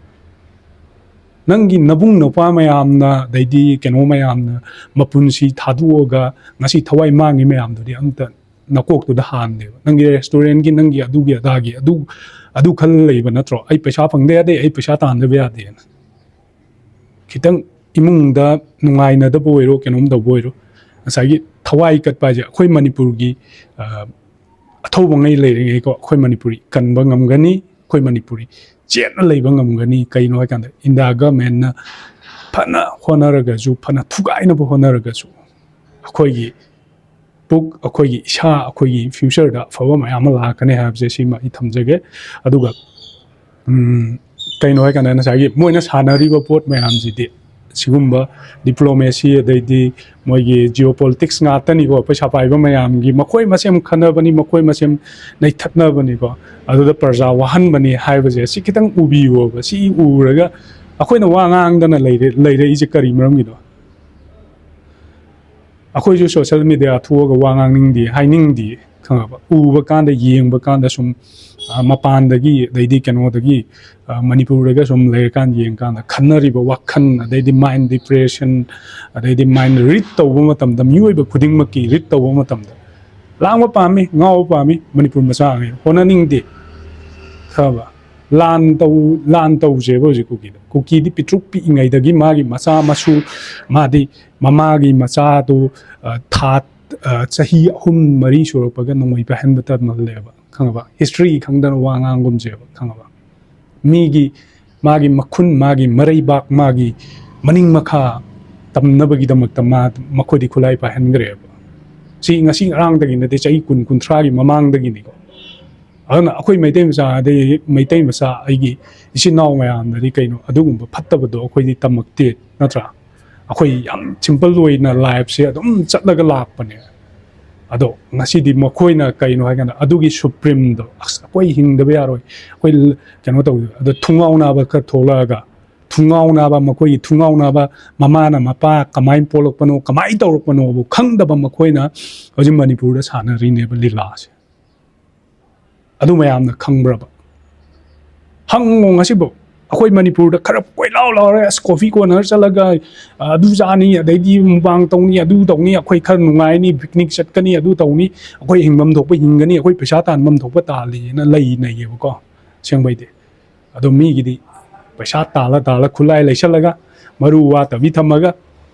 ꯅꯪꯒꯤ ꯅꯕꯨꯡ ꯅꯄ꯭ꯋꯥ ꯃꯌꯥꯝꯅ, ꯑꯗꯩꯗꯤ ꯀꯩꯅꯣ ꯃꯌꯥꯝꯅ ꯃꯄꯨꯟꯁꯤ ꯊꯥꯗꯣꯛꯑꯒ ꯉꯁꯤ ꯊꯋꯥꯏ ꯃꯥꯡꯉꯤ ꯃꯌꯥꯝꯗꯨꯗꯤ ꯑꯝꯇ ꯅꯀꯣꯛꯇꯨꯗ ꯍꯥꯟꯗꯦꯕ꯫ ꯅꯪꯒꯤ ꯔꯦꯁꯇꯨꯔꯦꯟꯒꯤ, ꯅꯪꯒꯤ ꯑꯗꯨꯒꯤ ꯑꯗꯥꯒꯤ ꯑꯗꯨ ꯑꯗꯨ ꯈꯜ ꯂꯩꯕ ꯅꯠꯇ꯭ꯔꯣ? "ꯑꯩ ꯄꯩꯁꯥ ꯐꯪꯗ ꯌꯥꯗꯦ, ꯑꯩ ꯄꯩꯁꯥ ꯇꯥꯟꯗꯕ ꯌꯥꯗꯦꯅ"? ꯈꯤꯇꯪ ꯏꯃꯨꯡꯗ ꯅꯨꯡꯉꯥꯏꯅꯗꯕ ꯑꯣꯏꯔꯣ, ꯀꯩꯅꯣꯝ ꯇꯧꯕ ꯑꯣꯏꯔꯣ, ꯉꯁꯥꯏꯒꯤ ꯊꯋꯥꯏ ꯀꯠꯄ ꯍꯥꯏꯁꯦ ꯑꯩꯈꯣꯏ ꯃꯅꯤꯄꯨꯔꯒꯤ ꯑꯊꯧꯕꯉꯩ ꯂꯩꯔꯤꯉꯩꯀꯣ, ꯑꯩꯈꯣꯏ ꯃꯅꯤꯄꯨꯔꯤ ꯀꯟꯕ ꯉꯝꯒꯅꯤ, ꯑꯩꯈꯣꯏ ꯃꯅꯤꯄꯨꯔꯤ ꯆꯦꯠꯅ ꯂꯩꯕ ꯉꯝꯒꯅꯤ꯫ ꯀꯩꯅꯣ ꯍꯥꯏꯀꯥꯟꯗ ꯏꯟꯗꯤꯌꯥ ꯒꯃꯦꯟꯅ ꯐꯅ ꯍꯣꯠꯅꯔꯒꯁꯨ, ꯐꯅ ꯊꯨꯒꯥꯏꯅꯕ ꯍꯣꯠꯅꯔꯒꯁꯨ, ꯑꯩꯈꯣꯏꯒꯤ ꯄꯨꯛ, ꯑꯩꯈꯣꯏꯒꯤ ꯏꯁꯥ, ꯑꯩꯈꯣꯏꯒꯤ ꯐ꯭ꯌꯨꯆꯔꯗ ꯑꯐꯕ ꯃꯌꯥꯝ ꯑꯃ ꯂꯥꯛꯀꯅꯤ ꯍꯥꯏꯕꯁꯦ ꯁꯤꯃ ꯑꯩ ꯊꯝꯖꯒꯦ꯫ ꯑꯗꯨꯒ ꯎꯝ, ꯀꯩꯅꯣ ꯍꯥꯏꯀꯥꯟꯗ ꯉꯁꯥꯏꯒꯤ ꯃꯣꯏꯅ ꯁꯥꯟꯅꯔꯤꯕ ꯄꯣꯠ ꯃꯌꯥꯝꯁꯤꯗꯤ ꯁꯤꯒꯨꯝꯕ ꯗꯤꯄ꯭ꯂꯣꯃꯦꯁꯤ, ꯑꯗꯩꯗꯤ ꯃꯣꯏꯒꯤ ꯖꯤꯑꯣ ꯄꯣꯂꯤꯇꯤꯛꯁ ꯉꯥꯛꯇꯅꯤꯀꯣ꯫ ꯄꯩꯁꯥ ꯄꯥꯏꯕ ꯃꯌꯥꯝꯒꯤ ꯃꯈꯣꯏ ꯃꯁꯦꯟ ꯈꯟꯅꯕꯅꯤ, ꯃꯈꯣꯏ ꯃꯁꯦꯟ ꯅꯩꯊꯠꯅꯕꯅꯤꯀꯣ꯫ ꯑꯗꯨꯗ ꯄ꯭ꯔꯖꯥ ꯋꯥꯍꯟꯕꯅꯤ ꯍꯥꯏꯕꯁꯦ ꯁꯤ ꯈꯤꯇꯪ ꯎꯕꯤꯌꯣꯕ꯫ ꯁꯤ ꯎꯔꯒ ꯑꯩꯈꯣꯏꯅ ꯋꯥ ꯉꯥꯡꯗꯅ ꯂꯩꯔꯦ-, ꯂꯩꯔꯛꯏꯁꯦ ꯀꯔꯤ ꯃꯔꯝꯒꯤꯅꯣ? ꯑꯩꯈꯣꯏꯁꯨ ꯁꯣꯁꯦꯜ ꯃꯦꯗꯤꯌꯥ ꯊꯣꯛꯑꯒ ꯋꯥ ꯉꯥꯡꯅꯤꯡꯗꯦ, ꯍꯥꯏꯅꯤꯡꯗꯦ, ꯈꯪꯉꯕ? ꯎꯕ ꯀꯥꯟꯗ, ꯌꯦꯡꯕ ꯀꯥꯟꯗ ꯁꯨꯝ, ꯑ, ꯃꯄꯥꯟꯗꯒꯤ, ꯑꯗꯩꯗꯤ ꯀꯩꯅꯣꯗꯒꯤ, ꯑ, ꯃꯅꯤꯄꯨꯔꯗꯒ ꯁꯨꯝ ꯂꯩꯔꯀꯥꯟꯗ, ꯌꯦꯡꯀꯥꯟꯗ ꯈꯟꯅꯔꯤꯕ ꯋꯥꯈꯜ, ꯑꯗꯩꯗꯤ ꯃꯥꯏꯟ ꯗꯤꯄ꯭ꯔꯦꯁꯟ, ꯑꯗꯩꯗꯤ ꯃꯥꯏꯟ ꯔꯤꯗ ꯇꯧꯕ ꯃꯇꯝꯗ, ꯃꯤꯑꯣꯏꯕ ꯈꯨꯗꯤꯡꯃꯛꯀꯤ ꯔꯤꯗ ꯇꯧꯕ ꯃꯇꯝꯗ, ꯂꯥꯡꯕ ꯄꯥꯝꯃꯤ, ꯉꯥꯎꯕ ꯄꯥꯝꯃꯤ, ꯃꯅꯤꯄꯨꯔ ꯃꯆꯥꯉꯩ ꯍꯣꯠꯅꯅꯤꯡꯗꯦ꯫ ꯈꯪꯉꯕ? ꯂꯥꯟ ꯇꯧ ꯂꯥꯟ ꯇꯧꯁꯦꯕ ꯍꯧꯖꯤꯛ ꯀꯨꯀꯤꯗ꯫ ꯀꯨꯀꯤꯗꯤ ꯄꯤꯇ꯭ꯔꯨꯛ ꯄꯤꯛꯏꯉꯩꯗꯒꯤ ꯃꯥꯒꯤ ꯃꯆꯥ ꯃꯁꯨ, ꯃꯥꯗꯤ ꯃꯃꯥꯒꯤ ꯃꯆꯥꯗꯨ, ꯑ, ꯊꯥ, ꯑ, ꯆꯍꯤ ꯑꯍꯨꯝ ꯃꯔꯤ ꯁꯨꯔꯛꯄꯒ ꯅꯣꯡꯃꯩ ꯄꯥꯏꯍꯟꯕ ꯇꯝꯍꯜꯂꯦꯕ꯫ ꯈꯪꯉꯕ? ꯍꯤꯁꯇ꯭ꯔꯤ ꯈꯪꯗꯅ ꯋꯥ ꯉꯥꯡꯒꯨꯝꯁꯦꯕ꯫ ꯈꯪꯉꯕ? ꯃꯤꯒꯤ, ꯃꯥꯒꯤ ꯃꯈꯨꯟ, ꯃꯥꯒꯤ ꯃꯔꯩꯕꯥꯛ, ꯃꯥꯒꯤ ꯃꯅꯤꯡ ꯃꯈꯥ ꯇꯝꯅꯕꯒꯤꯗꯃꯛꯇ ꯃꯥ, ꯃꯈꯣꯏꯗꯤ ꯈꯨꯠꯂꯥꯏ ꯄꯥꯏꯍꯟꯈ꯭ꯔꯦꯕ꯫ ꯁꯤ ꯉꯁꯤ ꯉꯔꯥꯡꯗꯒꯤ ꯅꯠꯇꯦ, ꯆꯍꯤ ꯀꯨꯟ ꯀꯨꯟꯊ꯭ꯔꯥꯒꯤ ꯃꯃꯥꯡꯗꯒꯤꯅꯤꯀꯣ꯫ ꯑꯗꯨꯅ ꯑꯩꯈꯣꯏ ꯃꯩꯇꯩ ꯃꯆꯥ, ꯑꯗꯩ ꯃꯩꯇꯩ ꯃꯆꯥ, ꯑꯩꯒꯤ ꯏꯆꯤꯟ ꯏꯅꯥꯎ ꯃꯌꯥꯝꯗꯗꯤ ꯀꯩꯅꯣ, ꯑꯗꯨꯒꯨꯝꯕ ꯐꯠꯇꯕꯗꯣ ꯑꯩꯈꯣꯏꯗꯤ ꯇꯝꯃꯛꯇꯦ, ꯅꯠꯇ꯭ꯔꯥ? ꯑꯩꯈꯣꯏ ꯌꯥꯝ ꯁꯤꯝꯄꯜ ꯑꯣꯏꯅ ꯂꯥꯏꯐꯁꯦ ꯑꯗꯨꯝ ꯆꯠꯂꯒ ꯂꯥꯛꯄꯅꯦ꯫ ꯑꯗꯣ ꯉꯁꯤꯗꯤ ꯃꯈꯣꯏꯅ ꯀꯩꯅꯣ ꯍꯥꯏꯀꯥꯟꯗ, ꯑꯗꯨꯒꯤ ꯁꯨꯄ꯭ꯔꯤꯝꯗꯣ, "ꯑꯁ, ꯑꯩꯈꯣꯏ ꯍꯤꯡꯗꯕ ꯌꯥꯔꯣꯏ, ꯑꯩꯈꯣꯏ ꯀꯩꯅꯣ ꯇꯧꯗꯦ", ꯑꯗꯣ ꯊꯨꯡꯒꯥꯎ ꯅꯥꯕ ꯈꯔ ꯊꯣꯛꯂꯛꯑꯒ, ꯊꯨꯡꯒꯥꯎ ꯅꯥꯕ, ꯃꯈꯣꯏꯒꯤ ꯊꯨꯡꯒꯥꯎ ꯅꯥꯕ, ꯃꯃꯥꯅ ꯃꯄꯥ ꯀꯃꯥꯏꯅ ꯄꯣꯛꯂꯛꯄꯅꯣ, ꯀꯃꯥꯏꯅ ꯇꯧꯔꯛꯄꯅꯣꯕꯨ ꯈꯪꯗꯕ ꯃꯈꯣꯏꯅ ꯍꯧꯖꯤꯛ ꯃꯅꯤꯄꯨꯔꯗ ꯁꯥꯟꯅꯔꯤꯅꯦꯕ ꯂꯤꯂꯥꯁꯦ꯫ ꯑꯗꯨ ꯃꯌꯥꯝꯅ ꯈꯪꯕ꯭ꯔꯕ? ꯍꯪꯉꯣ ꯉꯁꯤꯐꯥꯎ꯫ ꯑꯩꯈꯣꯏ ꯃꯅꯤꯄꯨꯔꯗ ꯈꯔ ꯀꯣꯏꯂꯥꯎ ꯂꯥꯎꯔꯦ, ꯑꯁ, ꯀꯣꯐꯤ ꯀꯣꯔꯅꯔ ꯆꯠꯂꯒ, ꯑ, ꯑꯗꯨ ꯆꯥꯅꯤ, ꯑꯗꯩꯗꯤ ꯃꯨꯛꯕꯥꯡ ꯇꯧꯅꯤ, ꯑꯗꯨ ꯇꯧꯅꯤ, ꯑꯩꯈꯣꯏ ꯈꯔ ꯅꯨꯡꯉꯥꯏꯅꯤ, ꯄꯤꯛꯅꯤꯛ ꯆꯠꯀꯅꯤ, ꯑꯗꯨ ꯇꯧꯅꯤ, ꯑꯩꯈꯣꯏ ꯍꯤꯡꯐꯝ ꯊꯣꯛꯄ ꯍꯤꯡꯒꯅꯤ, ꯑꯩꯈꯣꯏ ꯄꯩꯁꯥ ꯇꯥꯟꯐꯝ ꯊꯣꯛꯄ ꯇꯥꯜꯂꯤꯅ ꯂꯩꯅꯩꯌꯦꯕꯀꯣ꯫ ꯑꯁꯦꯡꯕꯩꯗꯤ꯫ ꯑꯗꯣ ꯃꯤꯒꯤꯗꯤ ꯄꯩꯁꯥ ꯇꯥꯜꯂ ꯇꯥꯜꯂ, ꯈꯨꯠꯂꯥꯏ ꯂꯩꯁꯜꯂꯒ, ꯃꯔꯨ ꯋꯥꯠꯇꯕꯤ ꯊꯝꯃꯒ,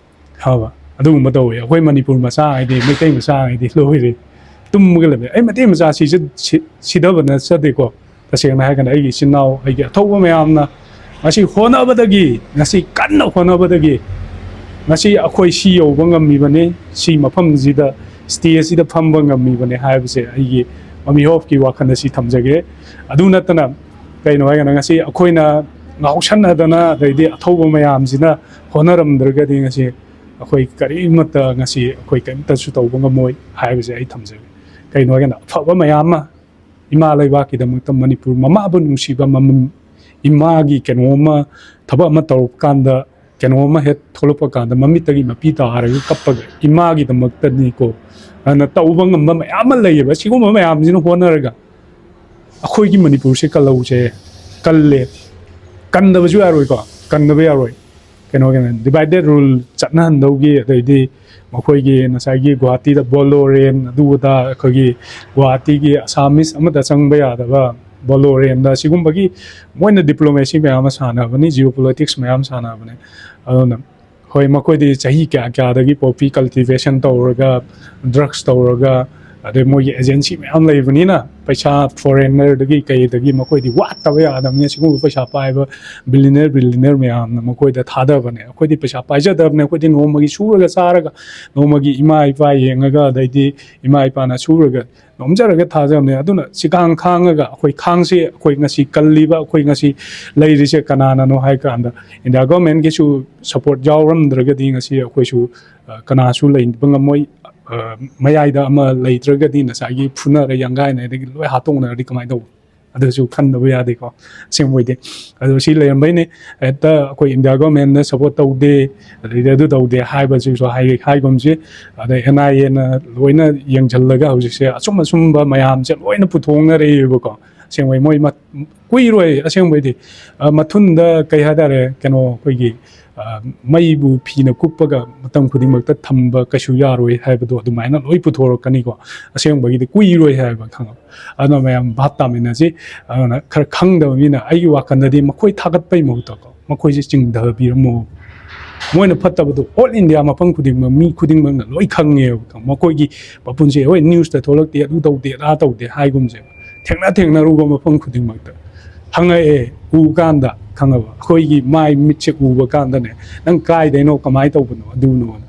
ꯈꯪꯉꯕ? ꯑꯗꯨꯒꯨꯝꯕ ꯇꯧꯋꯦ꯫ ꯑꯩꯈꯣꯏ ꯃꯅꯤꯄꯨꯔ ꯃꯆꯥ ꯍꯥꯏꯗꯤ, ꯃꯩꯇꯩ ꯃꯆꯥ ꯍꯥꯏꯗꯤ ꯂꯣꯏꯔꯦ꯫ ꯇꯨꯝꯃꯒ ꯂꯩꯕ꯫ ꯑꯩ ꯃꯩꯇꯩ ꯃꯆꯥ ꯁꯤꯁꯦ ꯁꯤ-, ꯁꯤꯗꯕ ꯅꯠꯆꯗꯦꯀꯣ꯫ ꯇꯁꯦꯡꯅ ꯍꯥꯏꯔꯒꯅ ꯑꯩꯒꯤ ꯏꯆꯤꯟ ꯏꯅꯥꯎ, ꯑꯩꯒꯤ ꯑꯊꯧꯕ ꯃꯌꯥꯝꯅ ꯉꯁꯤ ꯍꯣꯠꯅꯕꯗꯒꯤ, ꯉꯁꯤ ꯀꯟꯅ ꯍꯣꯠꯅꯕꯗꯒꯤ ꯉꯁꯤ ꯑꯩꯈꯣꯏ ꯁꯤ ꯌꯧꯕ ꯉꯝꯃꯤꯕꯅꯤ, ꯁꯤ ꯃꯐꯝꯁꯤꯗ, ꯁ꯭ꯇꯦꯖꯁꯤꯗ ꯐꯝꯕ ꯉꯝꯃꯤꯕꯅꯤ ꯍꯥꯏꯕꯁꯦ ꯑꯩꯒꯤ ꯃꯃꯤ ꯍꯣꯞꯀꯤ ꯋꯥꯈꯜꯗ ꯁꯤ ꯊꯝꯖꯒꯦ꯫ ꯑꯗꯨ ꯅꯠꯇꯅ ꯀꯩꯅꯣ ꯍꯥꯏꯔꯒꯅ, ꯉꯁꯤ ꯑꯩꯈꯣꯏꯅ ꯉꯥꯎꯁꯟꯅꯗꯅ, ꯑꯗꯩꯗꯤ ꯑꯊꯧꯕ ꯃꯌꯥꯝꯁꯤꯅ ꯍꯣꯠꯅꯔꯝꯗ꯭ꯔꯒꯗꯤ ꯉꯁꯤ ꯑꯩꯈꯣꯏ ꯀꯔꯤꯃꯠꯇ, ꯉꯁꯤ ꯑꯩꯈꯣꯏ ꯀꯔꯤꯝꯇꯁꯨ ꯇꯧꯕ ꯉꯝꯃꯣꯏ ꯍꯥꯏꯕꯁꯦ ꯑꯩ ꯊꯝꯖꯒꯦ꯫ ꯀꯩꯅꯣ ꯍꯥꯏꯔꯒꯅ, ꯑꯐꯕ ꯃꯌꯥꯝ ꯑꯃ ꯏꯃꯥ ꯂꯩꯕꯥꯛꯀꯤꯗꯃꯛꯇ, ꯃꯅꯤꯄꯨꯔ ꯃꯃꯥꯕꯨ ꯅꯨꯡꯁꯤꯕ ꯃꯃꯜ, ꯏꯃꯥꯒꯤ ꯀꯩꯅꯣꯝꯃ, ꯊꯕꯛ ꯑꯃ ꯇꯧꯔꯛꯄ ꯀꯥꯟꯗ, ꯀꯩꯅꯣꯝꯃ ꯍꯦꯛ ꯊꯣꯛꯂꯛꯄ ꯀꯥꯟꯗ ꯃꯃꯤꯠꯇꯒꯤ ꯃꯄꯤ ꯇꯥꯔꯒ ꯀꯞꯄꯒ, ꯏꯃꯥꯒꯤꯗꯃꯛꯇꯅꯤꯀꯣ, ꯑꯗꯨꯅ ꯇꯧꯕ ꯉꯝꯕ ꯃꯌꯥꯝ ꯑꯃ ꯂꯩꯌꯦꯕ꯫ ꯁꯤꯒꯨꯝꯕ ꯃꯌꯥꯝꯁꯤꯅ ꯍꯣꯠꯅꯔꯒ ꯑꯩꯈꯣꯏꯒꯤ ꯃꯅꯤꯄꯨꯔꯁꯦ ꯀꯜꯍꯧꯁꯦ, ꯀꯜꯂꯦ, ꯀꯟꯗꯕꯁꯨ ꯌꯥꯔꯣꯏꯀꯣ, ꯀꯟꯗꯕ ꯌꯥꯔꯣꯏ꯫ ꯀꯩꯅꯣ, ꯀꯩꯅꯣ, ꯗꯤꯚꯥꯏꯗꯦꯠ ꯔꯨꯜ ꯆꯠꯅꯍꯟꯗꯧꯒꯤ, ꯑꯗꯩꯗꯤ ꯃꯈꯣꯏꯒꯤ ꯉꯁꯥꯏꯒꯤ ꯒꯨꯍꯥꯇꯤꯗ ꯕꯣꯂꯣꯔꯦꯟ ꯑꯗꯨ ꯑꯗꯥ, ꯑꯩꯈꯣꯏꯒꯤ ꯒꯨꯍꯥꯇꯤꯒꯤ ꯑꯁꯥꯃꯤꯁ ꯑꯃꯠꯇ ꯆꯪꯕ ꯌꯥꯗꯕ ꯕꯣꯂꯣꯔꯦꯟꯗ, ꯁꯤꯒꯨꯝꯕꯒꯤ ꯃꯣꯏꯅ ꯗꯤꯄ꯭ꯂꯣꯃꯦꯁꯤ ꯃꯌꯥꯝ ꯑꯃ ꯁꯥꯟꯅꯕꯅꯤ, ꯖꯤꯑꯣ ꯄꯣꯂꯤꯇꯤꯛꯁ ꯃꯌꯥꯝ ꯁꯥꯟꯅꯕꯅꯤ꯫ ꯑꯗꯨꯅ ꯍꯣꯏ, ꯃꯈꯣꯏꯗꯤ ꯆꯍꯤ ꯀꯌꯥ ꯀꯌꯥꯗꯒꯤ ꯄꯣꯄꯤ ꯀꯜꯇꯤꯚꯦꯁꯟ ꯇꯧꯔꯒ, ꯗ꯭ꯔꯒꯁ ꯇꯧꯔꯒ, ꯑꯗꯩ ꯃꯣꯏꯒꯤ ꯑꯦꯖꯦꯟꯁꯤ ꯃꯌꯥꯝ ꯂꯩꯕꯅꯤꯅ, ꯄꯩꯁꯥ ꯐꯣꯔꯦꯟꯅꯔꯗꯒꯤ ꯀꯩꯗꯒꯤ ꯃꯈꯣꯏꯗꯤ ꯋꯥꯠꯇꯕ ꯌꯥꯗꯕꯅꯤꯅ, ꯁꯤꯒꯨꯝꯕ ꯄꯩꯁꯥ ꯄꯥꯏꯕ ꯕꯤꯂꯤꯅꯔ ꯕꯤꯂꯤꯅꯔ ꯃꯌꯥꯝꯅ ꯃꯈꯣꯏꯗ ꯊꯥꯗꯕꯅꯦ꯫ ꯑꯩꯈꯣꯏꯗꯤ ꯄꯩꯁꯥ ꯄꯥꯏꯖꯗꯕꯅꯦ꯫ ꯑꯩꯈꯣꯏꯗꯤ ꯅꯣꯡꯃꯒꯤ ꯁꯨꯔꯒ ꯆꯥꯔꯒ, ꯅꯣꯡꯃꯒꯤ ꯏꯃꯥ ꯏꯄꯥ ꯌꯦꯡꯉꯒ, ꯑꯗꯩꯗꯤ ꯏꯃꯥ ꯏꯄꯥꯅ ꯁꯨꯔꯒ ꯅꯣꯝꯖꯔꯒ ꯊꯥꯖꯕꯅꯦ꯫ ꯑꯗꯨꯅ ꯁꯤꯒꯥꯡ ꯈꯥꯡꯉꯒ ꯑꯩꯈꯣꯏ ꯈꯥꯡꯁꯤ, ꯑꯩꯈꯣꯏ ꯉꯁꯤ ꯀꯜꯂꯤꯕ, ꯑꯩꯈꯣꯏ ꯉꯁꯤ ꯂꯩꯔꯤꯁꯦ ꯀꯅꯥꯅꯅꯣ ꯍꯥꯏ ꯀꯥꯟꯗ, ꯏꯟꯗꯤꯌꯥ ꯒꯣꯔꯃꯦꯟꯒꯤꯁꯨ ꯁꯄꯣꯔꯠ ꯌꯥꯎꯔꯝꯗ꯭ꯔꯒꯗꯤ ꯉꯁꯤ ꯑꯩꯈꯣꯏꯁꯨ, ꯑ, ꯀꯅꯥꯁꯨ ꯂꯩꯕ ꯉꯝꯃꯣꯏ꯫ ꯑ, ꯃꯌꯥꯏꯗ ꯑꯃ ꯂꯩꯇ꯭ꯔꯒꯗꯤ ꯉꯁꯥꯏꯒꯤ ꯐꯨꯅꯔ ꯌꯥꯡꯒꯥꯏꯅꯔꯗꯤ ꯂꯣꯏ ꯍꯥꯠꯇꯣꯛꯅꯔꯗꯤ ꯀꯃꯥꯏꯅ ꯇꯧꯕ? ꯑꯗꯨꯁꯨ ꯈꯟꯗꯕ ꯌꯥꯗꯦꯀꯣ꯫ ꯑꯁꯦꯡꯕ ꯑꯣꯏꯗꯤ ꯑꯗꯨ ꯁꯤ ꯂꯩꯔꯝꯕꯩꯅꯦ꯫ ꯍꯦꯛꯇ ꯑꯩꯈꯣꯏ ꯏꯟꯗꯤꯌꯥ ꯒꯣꯔꯃꯦꯟꯅ ꯁꯄꯣꯔꯠ ꯇꯧꯗꯦ, ꯑꯗꯩꯗꯤ ꯑꯗꯨ ꯇꯧꯗꯦ ꯍꯥꯏꯕꯁꯤꯁꯨ ꯍꯥꯏ-, ꯍꯥꯏꯒꯨꯝꯁꯤ꯫ ꯑꯗꯩ ꯑꯦꯟ ꯑꯥꯏ ꯑꯦꯅ ꯂꯣꯏꯅ ꯌꯦꯡꯁꯤꯜꯂꯒ ꯍꯧꯖꯤꯛꯁꯦ ꯑꯆꯨꯝ ꯑꯆꯨꯝꯕ ꯃꯌꯥꯝꯁꯦ ꯂꯣꯏꯅ ꯄꯨꯊꯣꯛꯅꯔꯛꯑꯦꯕꯀꯣ꯫ ꯑꯁꯦꯡꯕꯩ ꯃꯣꯏ ꯃ-, ꯀꯨꯏꯔꯣꯏ ꯑꯁꯦꯡꯕꯩꯗꯤ꯫ ꯑ, ꯃꯊꯨꯟꯗ ꯀꯩ ꯍꯥꯏꯇꯥꯔꯦ, ꯀꯩꯅꯣ ꯑꯩꯈꯣꯏꯒꯤ, ꯑ, ꯃꯩꯕꯨ ꯐꯤꯅ ꯀꯨꯞꯄꯒ ꯃꯇꯝ ꯈꯨꯗꯤꯡꯃꯛꯇ ꯊꯝꯕ ꯀꯩꯁꯨ ꯌꯥꯔꯣꯏ ꯍꯥꯏꯕꯗꯣ ꯑꯗꯨꯃꯥꯏꯅ ꯂꯣꯏ ꯄꯨꯊꯣꯔꯛꯀꯅꯤꯀꯣ꯫ ꯑꯁꯦꯡꯕꯒꯤꯗꯤ ꯀꯨꯏꯔꯣꯏ ꯍꯥꯏꯕ, ꯈꯪꯉꯕ? ꯑꯗꯨꯅ ꯃꯌꯥꯝ ꯚꯥꯞ ꯇꯥꯃꯤꯟꯅꯁꯤ꯫ ꯑꯗꯨꯅ ꯈꯔ ꯈꯪꯗꯕ ꯃꯤꯅ, ꯑꯩꯒꯤ ꯋꯥꯈꯜꯗꯗꯤ ꯃꯈꯣꯏ ꯊꯥꯒꯠꯄꯩ ꯃꯍꯨꯠꯇꯀꯣ, ꯃꯈꯣꯏꯁꯦ ꯆꯤꯡꯊꯕꯤꯔꯝꯃꯣ꯫ ꯃꯣꯏꯅ ꯐꯠꯇꯕꯗꯣ ꯑꯣꯜ ꯏꯟꯗꯤꯌꯥ ꯃꯐꯝ ꯈꯨꯗꯤꯡꯃꯛ, ꯃꯤ ꯈꯨꯗꯤꯡꯃꯛꯅ ꯂꯣꯏ ꯈꯪꯉꯦꯕ꯫ ꯃꯈꯣꯏꯒꯤ ꯃꯄꯨꯟꯁꯤ, ꯍꯣꯏ, ꯅ꯭ꯌꯨꯁꯇ ꯊꯣꯛꯂꯛꯇꯦ, ꯑꯗꯨ ꯇꯧꯗꯦ, ꯑꯗꯥ ꯇꯧꯗꯦ ꯍꯥꯏꯒꯨꯝꯁꯦ, ꯊꯦꯡꯅ ꯊꯦꯡꯅꯔꯨꯕ ꯃꯐꯝ ꯈꯨꯗꯤꯡꯃꯛꯇ ꯍꯪꯉꯛꯑꯦ꯫ ꯎ ꯀꯥꯟꯗ, ꯈꯪꯉꯕ, ꯑꯩꯈꯣꯏꯒꯤ ꯃꯥꯏ ꯃꯤꯠꯁꯦ ꯎꯕ ꯀꯥꯟꯗꯅꯦ, "ꯅꯪ ꯀꯥꯏꯗꯩꯅꯣ, ꯀꯃꯥꯏꯅ ꯇꯧꯕꯅꯣ?" ꯑꯗꯨꯅꯣꯅ꯫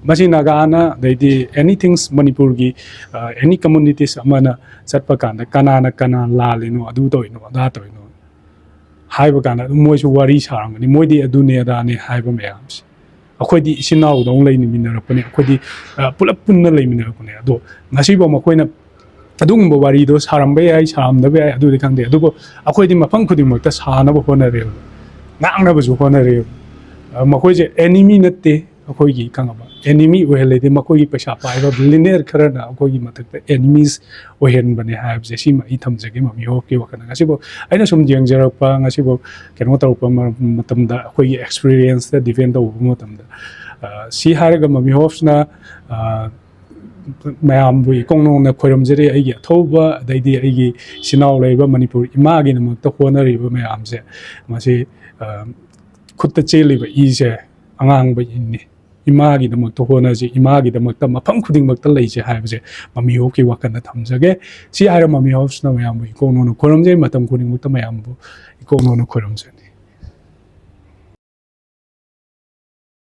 ꯃꯁꯤ ꯅꯥꯒꯥꯅ, ꯑꯗꯩꯗꯤ ꯑꯦꯅꯤ ꯊꯤꯡꯁ ꯃꯅꯤꯄꯨꯔꯒꯤ, ꯑ, ꯑꯦꯅꯤ ꯀꯝꯃꯨꯅꯤꯇꯤꯁ ꯑꯃꯅ ꯆꯠꯄ ꯀꯥꯟꯗ ꯀꯅꯥꯅ ꯀꯅꯥ ꯂꯥꯜꯂꯤꯅꯣ, ꯑꯗꯨ ꯇꯧꯔꯤꯅꯣ, ꯑꯗꯥ ꯇꯧꯔꯤꯅꯣ ꯍꯥꯏꯕ ꯀꯥꯟꯗ ꯑꯗꯨꯝ ꯃꯣꯏꯁꯨ ꯋꯥꯔꯤ ꯁꯥꯔꯝꯒꯅꯤ, ꯃꯣꯏꯗꯤ ꯑꯗꯨꯅꯦ ꯑꯗꯥꯅꯦ ꯍꯥꯏꯕ ꯃꯌꯥꯝꯁꯦ꯫ ꯑꯩꯈꯣꯏꯗꯤ ꯏꯆꯤꯟ ꯏꯅꯥꯎꯗꯧꯅ ꯂꯩꯃꯤꯟꯅꯔꯛꯄꯅꯦ, ꯑꯩꯈꯣꯏꯗꯤ, ꯑ, ꯄꯨꯂꯞ ꯄꯨꯟꯅ ꯂꯩꯃꯤꯟꯅꯔꯛꯄꯅꯦ꯫ ꯑꯗꯣ ꯉꯁꯤꯐꯥꯎ ꯃꯈꯣꯏꯅ ꯑꯗꯨꯒꯨꯝꯕ ꯋꯥꯔꯤꯗꯣ ꯁꯥꯔꯝꯕ ꯌꯥꯏ, ꯁꯥꯔꯝꯗꯕ ꯌꯥꯏ, ꯑꯗꯨꯗꯤ ꯈꯪꯗꯦ꯫ ꯑꯗꯨꯕꯨ ꯑꯩꯈꯣꯏꯗꯤ ꯃꯐꯝ ꯈꯨꯗꯤꯡꯃꯛꯇ ꯁꯥꯅꯕ ꯍꯣꯠꯅꯔꯦꯕ, ꯉꯥꯡꯅꯕꯁꯨ ꯍꯣꯠꯅꯔꯦꯕ꯫ ꯑ, ꯃꯈꯣꯏꯁꯦ ꯑꯦꯅꯤꯃꯤ ꯅꯠꯇꯦ, ꯑꯩꯈꯣꯏꯒꯤ, ꯈꯪꯉꯕ, ꯑꯦꯅꯤꯃꯤ ꯑꯣꯏꯍꯜꯂꯗꯤ ꯃꯈꯣꯏꯒꯤ ꯄꯩꯁꯥ ꯄꯥꯏꯕ ꯕꯤꯂꯤꯅꯤꯌꯔ ꯈꯔꯅ ꯑꯩꯈꯣꯏꯒꯤ ꯃꯊꯛꯇ ꯑꯦꯅꯤꯃꯤꯁ ꯑꯣꯏꯍꯟꯕꯅꯦ ꯍꯥꯏꯕꯁꯦ, ꯁꯤꯃ ꯑꯩ ꯊꯝꯖꯒꯦ ꯃꯃꯤ ꯍꯣꯞꯀꯤ ꯋꯥꯈꯜꯗ꯫ ꯉꯁꯤꯐꯥꯎ ꯑꯩꯅ ꯁꯨꯝ ꯌꯦꯡꯖꯔꯛꯄ, ꯉꯁꯤꯐꯥꯎ ꯀꯩꯅꯣ ꯇꯧꯔꯛꯄ ꯃ-, ꯃꯇꯝꯗ, ꯑꯩꯈꯣꯏꯒꯤ ꯑꯦꯛꯁꯄꯤꯔꯤꯌꯦꯟꯁꯇ ꯗꯤꯄꯦꯟ ꯇꯧꯕ ꯃꯇꯝꯗ, ꯑ, ꯁꯤ ꯍꯥꯏꯔꯒ ꯃꯃꯤ ꯍꯣꯞꯁꯅ, ꯑ, ꯃꯌꯥꯝꯕꯨ ꯏꯀꯣꯡ ꯅꯧꯅ ꯈꯣꯏꯔꯝꯖꯔꯤ꯫ ꯑꯩꯒꯤ ꯑꯊꯧꯕ, ꯑꯗꯩꯗꯤ ꯑꯩꯒꯤ ꯏꯆꯤꯟ ꯏꯅꯥꯎ ꯂꯩꯔꯤꯕ ꯃꯅꯤꯄꯨꯔ ꯏꯃꯥꯒꯤꯗꯃꯛꯇ ꯍꯣꯠꯅꯔꯤꯕ ꯃꯌꯥꯝꯁꯦ, ꯃꯁꯤ, ꯑ, ꯈꯨꯠꯇ ꯆꯦꯜꯂꯤꯕ ꯏꯁꯦ ꯑꯉꯥꯡꯕ ꯏꯅꯤ꯫ ꯏꯃꯥꯒꯤꯗꯃꯛꯇ ꯍꯣꯠꯅꯁꯤ, ꯏꯃꯥꯒꯤꯗꯃꯛꯇ ꯃꯐꯝ ꯈꯨꯗꯤꯡꯃꯛꯇ ꯂꯩꯁꯦ ꯍꯥꯏꯕꯁꯦ ꯃꯃꯤ ꯍꯣꯞꯀꯤ ꯋꯥꯈꯜꯗ ꯊꯝꯖꯒꯦ꯫ ꯁꯤ ꯍꯥꯏꯔ ꯃꯃꯤ ꯍꯣꯞꯁꯅ ꯃꯌꯥꯝꯕꯨ ꯏꯀꯣꯡ ꯅꯧꯅ ꯈꯣꯏꯔꯝꯖꯩ꯫ ꯃꯇꯝ ꯈꯨꯗꯤꯡꯃꯛꯇ ꯃꯌꯥꯝꯕꯨ ꯏꯀꯣꯡ ꯅꯧꯅ ꯈꯣꯏꯔꯝꯖꯅꯤ꯫